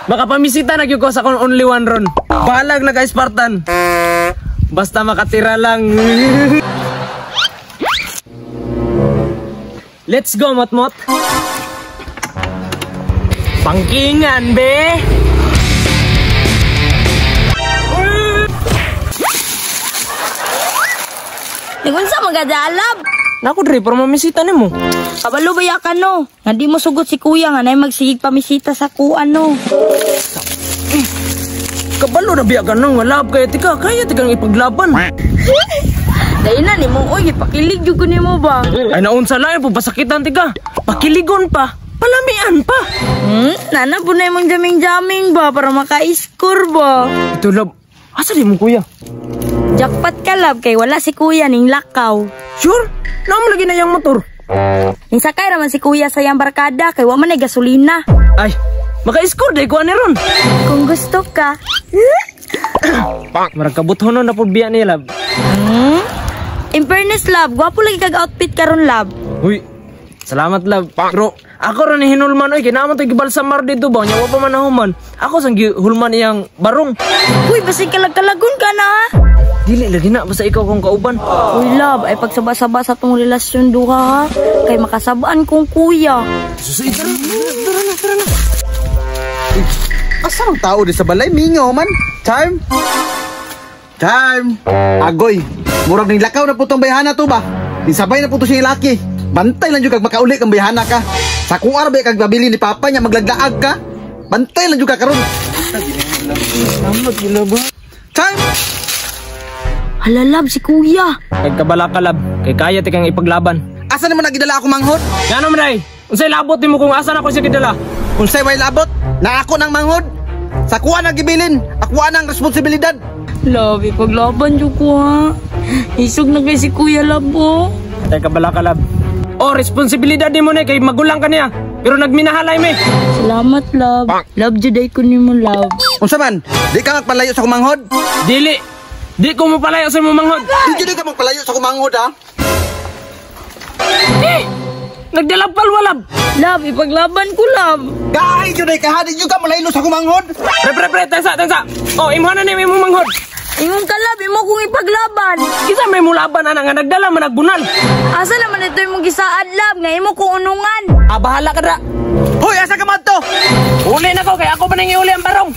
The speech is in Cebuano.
Makapamisita na gyud ko sa akong only one ron. Bahalag na ka Spartan. Basta makatira lang. Let's go, Motmot. Pangkingan, be. Nagunsa magadalab. Nako dre, pero mamisita nimo. Kabalo ba ya ka no? Nga di mo sugot si kuya nga nay magsigig pamisita sa kuan no. Kabalo na biya ka nang walab kaya tika, kaya tikang ipaglaban. Dahil na nimo oy, ipakilig jud ko nimo ba? Ay naunsa lang po pasakitan tika. Pakiligon pa, palamian pa. Nana po na imong jaming-jaming ba para maka-score ba? Ito love, asa di mo kuya? Jackpot ka love kay wala si kuya ning lakaw. Sure? Naamo lagi na yang motor. Ning sakay raman si kuya sa iyang barkada kay wa man ay gasolina. Ay, maka-score day ko ani ron. Kung gusto ka. Marag kabuthonon na pud biya niya love. In fairness love, gwapo lagi kag outfit karon love. Uy, salamat love. Pero ako ra ni hinulman oy, kinamo to gibalsamar dito ba nya wa pa man nahuman. Ako sang gihulman iyang barong. Uy, basig kalag-kalagon ka na ha. Dili lagi na basta ikaw kong kauban. Uy love, ay pagsaba-saba sa tong relasyon duha ha. Kay makasabaan kong kuya. Susay, tara, tara na, tara na. Asa ang tao di sa balay? Mingaw man. Time. Time. Agoy. Murag ning lakaw na po tong bayhana to ba? Nisabay na po to siya laki. Bantay lang jud kag makauli kang bayhana ka. Sa kuar ba kag babili ni papa niya maglaglaag ka? Bantay lang jud ka karon. Salamat gila ba? Time. Hala love, si kuya. Kay kabala ka love, kay kaya tikang ipaglaban. Asa naman nagidala ako manghod? Ngano man ay? Unsay labot nimo kung asa na ko siya gidala? Unsay way labot? Na ako nang manghod. Sa kuha nang gibilin, ako nang responsibilidad. Love, ipaglaban jud ko ha. Isog na kay si kuya love oh. Kay kabala ka love. Oh, responsibilidad nimo ni kay magulang ka niya. Pero nagminahalay me. Salamat love. Love jud ay ko nimo love. Unsa man? Di ka magpalayo sa kumanghod? Dili. Di ko mopalayo sa imong manghod. Di jud ka magpalayo sa kumanghod ha. Eh, nagdalapal walab. Love, ipaglaban ko love. Kay jud ay ka ha, di jud ka malaylo sa kumanghod. Pre pre pre, tensa tensa. Oh, imong na ni imong manghod. Imong ka love, imo kong ipaglaban. Kinsa may mulaban ana nga nagdala man nagbunal. Asa naman ito imong gisaad love nga imo kong unungan. Ah, bahala ka dra. Hoy, asa ka man to? Uli na ko kay ako pa nang iuli ang barong.